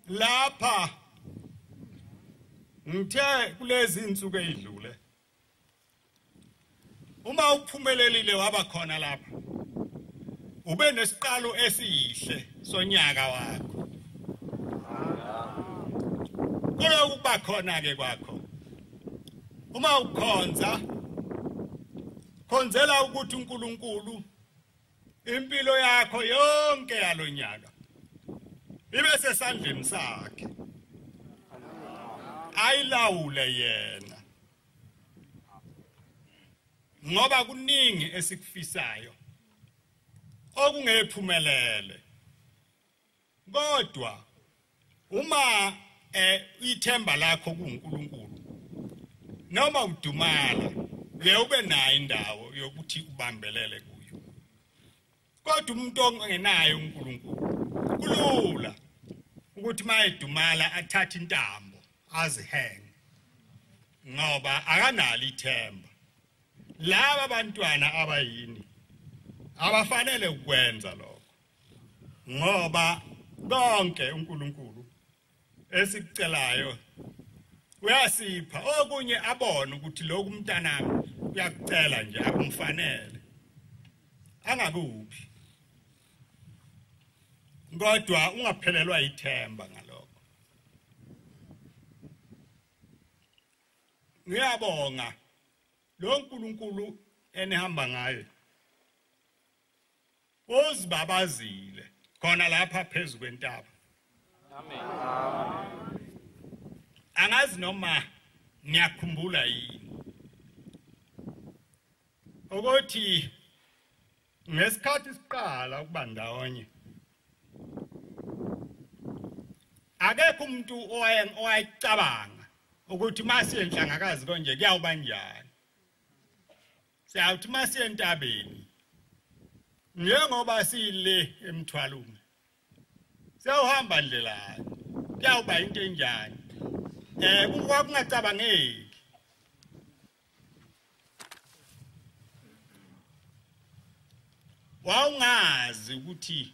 Lapha ngithe kulezi insuku ezidlule, uma uphumelelile waba khona lapha, ube nesiqalo esihle sonyaka wakho. Kuloku kuba khona ke kwakho, uma ukhonza, khonzela ukuthi uNkulunkulu impilo yakho yonke yalonyaka ibe sesandleni sakhe, ayilawule yena, ngoba kuningi esikufisayo okungephumelele. Kodwa uma ithemba lakho kuNkulunkulu, noma udumala, uye ube nayo indawo yokuthi ubambelele kuyo. Kodwa umuntu ongenayo uNkulunkulu kulula ukuthi mayedumala athathe intambo azihenge, ngoba akanalo ithemba. Laba abantwana abayini abafanele ukwenza lokho, ngoba konke uNkulunkulu esikucelayo uyasipha. Okunye abone ukuthi lokhu umntanami uyakucela nje akumfanele, angakuphi. Kodwa ungaphelelwa ithemba ngalokho. Ngiyabonga lo nkulunkulu enihamba ngaye, uzibabazile khona lapha phezu kwentaba. Amen. Angazi noma ngiyakhumbula yini ukuthi ngesikhathi siqala ukuba ndawonye, akekho umuntu owayecabanga ukuthi masiye enhlangakazi konje kuyawuba njani. Siyawuthi masiye entabeni, njengoba sile emthwalume, siyawuhamba ndlelani, kuyawuba into enjani. Kwakungacabangeki. Wawungazi ukuthi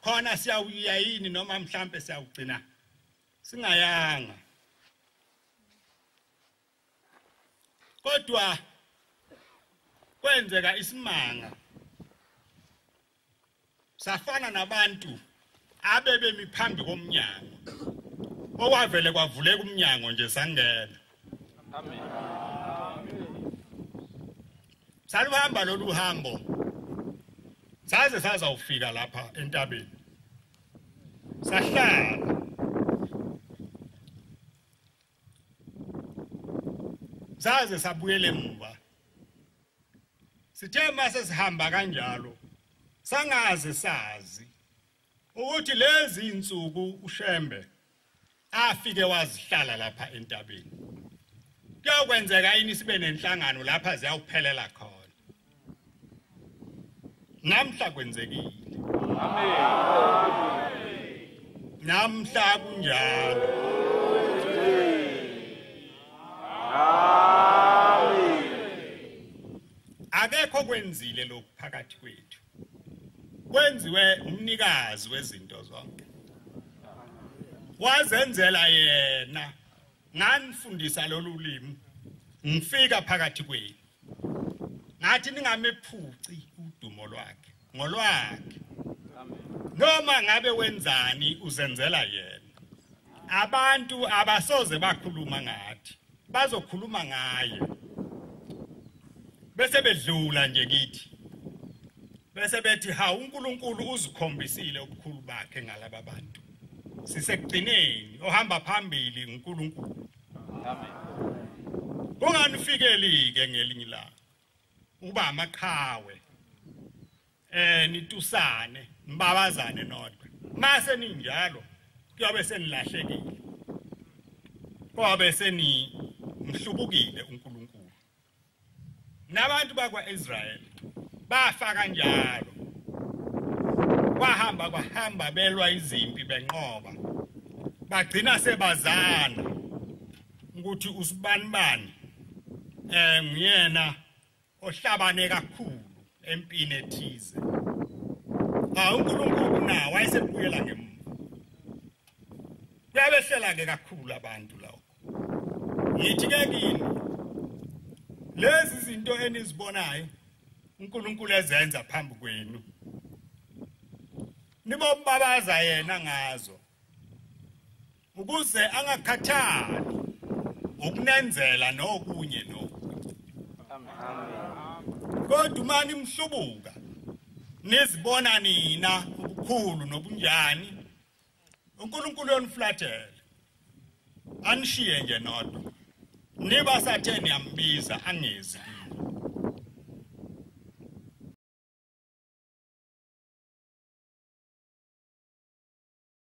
khona siyawuya yini noma mhlambe siyawugcina singayanga. Kodwa kwenzeka isimanga, safana nabantu abebemi phambi komnyango, okwavele kwavuleka umnyango nje sangena. Amen. Saluhamba lolu hambo saze sazawufika lapha entabeni, sahlala. Saze sabuyele emuva. Sithe mase sihamba kanjalo, sangaze sazi ukuthi lezi insuku uShembe afike wazihlala lapha entabeni, kuyakwenzeka yini sibe nenhlangano lapha ziyawuphelela khona. Namhla kwenzekile. Amen. Namhla kunjalo. Amen. Akekho kwenzile lokhu phakathi kwethu, kwenziwe umnikazi wezinto zonke, wazenzela yena. Nganifundisa lolu limi ngifika phakathi kwenu, ngathi ningamephuci udumo lwakhe, ngolwakhe. Noma ngabe wenzani uzenzela yena. Abantu abasoze bakhuluma ngathi, bazokhuluma ngaye, bese bedlula nje kithi, bese bethi ha, uNkulunkulu uzikhombisile ubukhulu bakhe ngalaba bantu. Sisekugcineni, ohamba phambili uNkulunkulu. Amen. Kunganifikeli ke ngelinye ilanga uba amaqhawe, nitusane, nibabazane nodwa. Mase ninjalo kuyabe senilahlekile, kwabe senimhlubukile uNkulunkulu. Nabantu bakwa-Israyeli bafa kanjalo, kwahamba kwahamba belwa izimpi benqoba, bagcina sebazana ukuthi usibanibani nguyena ohlabane kakhulu empini ethize. UNkulunkulu na wayesebuyela ngemuva, Kuyabehlela ke kakhulu abantu lokho. Ngithi ke kini, lezi zinto enizibonayo uNkulunkulu ezenza phambi kwenu, nibombabaza yena ngazo, ukuze angakhathali ukunenzela nokunye nokunye. Amen. Kodwa uma nimhlubuka nizibona nina ubukhulu nobunjani, uNkulunkulu uyoniflathela anishiye nje nodwa, niba sathe niyambiza angezi.